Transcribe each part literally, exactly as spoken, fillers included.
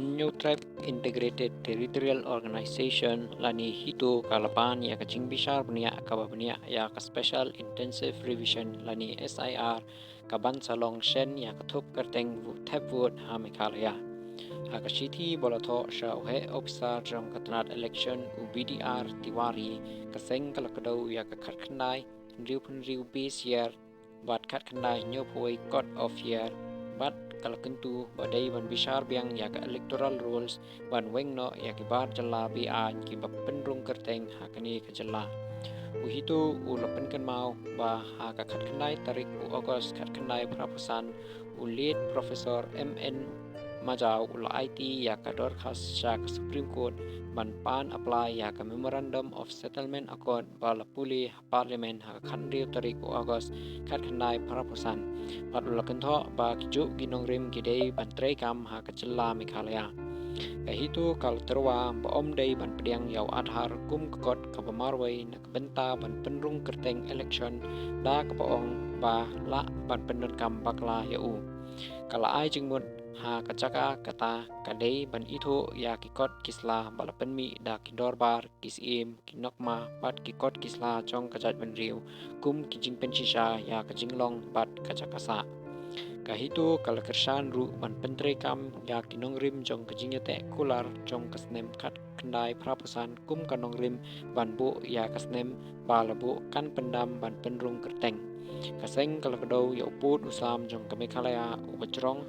Hynñiew Tribe Integrated Territorial Organization lane HITO ka la pan ïa ka jingbishar bniah kaba bniah ïa ka Special Intensive Revision lane S I R ka ban sa long shen ïa ka thup kyrteng thep vote ha Meghalaya. Ha ka shithi ba la thoh sha u heh ophisar jong ka tnat election u B D R Tiwari, ka seng ka la kdew ïa ka khatkhyndai hynriewphew hynriew base year bad khatkhyndai hynñiewphew wei cut off year bad ka la kyntu ba dei ban bishar biang ïa ka electoral rolls ban weng noh ïa ki bar jylla be-aiñ kiba pynrung kyrteng ha kane ka jylla. U HITO u la pynkynmaw ba ha ka khatkhyndai tarik u August khatkhyndai phraphew san, u Late Professor M N Majaw u la aiti ïa ka dorkhas sha ka Supreme Court ban pan apply ïa ka Memorandum of Settlement Accord ba la pule ha Parliament ha ka khathynriew tarik u August khatkhyndai phraphew san. Bad u la kynthoh ba ki juh ki nongrim ki dei ban treikam ha ka jylla Meghalaya. Ka HITO ka la tyrwa ba ym dei ban pdiang ïa u Aadhaar kum ka kot kaba marwei na ka bynta ban pynrung kyrteng election da kaba ong ba lah ban pyndonkam bakla ïa u. Ka la ai jingmut ha ka jaka kata ka dei ban ithuh ïa ki kot ki sla ba la pynmih da ki dorbar, ki syiem, ki nokma bad ki kot ki sla jong ka jaitbynriew kum ki jingpynshisha ïa ka jinglong bad ka jaka sah. Ka HITO ka la kyrshan ruh ban pyntreikam ïa ki nongrim jong ka jingïateh kular jong ka snem khatkhyndai phraphew san kum ka nongrim ban buh ïa ka snem ba la buh kan pyndam ban pynrung kyrteng. Ka seng ka la kdew ïa u pud u sam jong ka Meghalaya uba jrong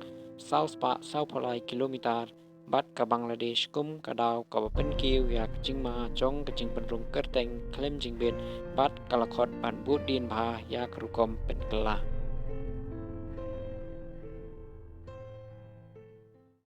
saw spah sawphew lai kilometer bad ka Bangladesh kum ka daw kaba pynkiew ïa ka jingma jong ka jingpynrung kyrteng khlem jingbit bad ka la khot ban bud dien bha ïa ka rukom pynkylla.